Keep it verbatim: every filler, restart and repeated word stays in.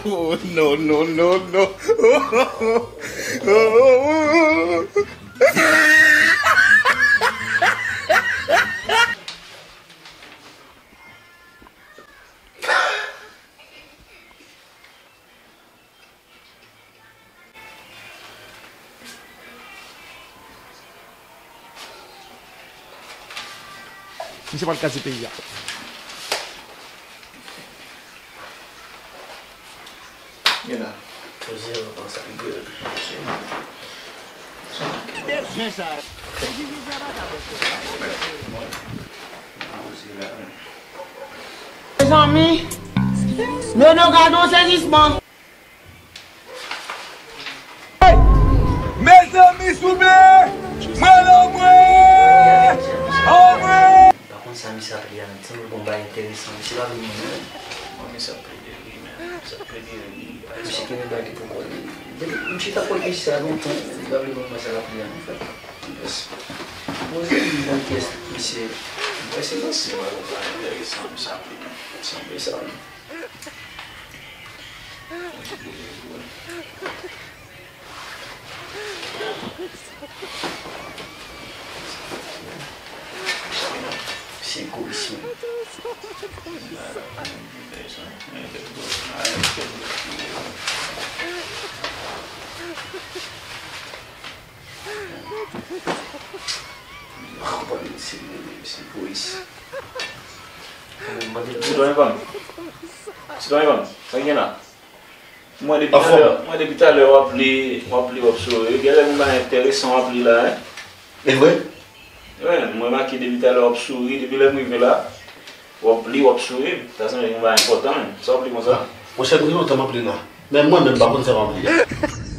Oh, no, no, no, no. Misye pral kraze peyi a. Gen la. Poze yo konsa, gwe. Bezwen sa. Mezanmi, Nono, gade yon sezisman. Mezanmi, souple! Mwen la, mwen! Anmwe! M pa konn sa misye ap li a, men sanble gon bagay enteresan. Misye pa vle moun, non. Mwen, misye ap plede ri, men. Misye ap plede ri. Misye gen bagay pou kò li. Depi misye ta kòl isi a lontan, li pa vle moun, mwen, sa l ap li a, an fèt. Yes. Poze m yon pyès, misye. Mwen, se nan se mwen, gon bagay enteresan, misye ap li, men. Sanble sa, wi. Se egoyis, men. Se, se egoyis. Sitwayen pa m. Sitwayen pa m. Sa k gen la? Mwen depi talè, mwen depi talè w ap li, w ap li, w ap souri. Genlè gen bagay enteresan w ap li la, en. E vre? Wi, mwen remake depi talè w ap souri, depi lè m rive la, w ap li, w ap souri. Sa sanble yon bagay enpòtan, men. Sa w ap li konsa? Monchè, m gen lontan m ap li la. Men mwen menm, m pa konn sa m ap li a.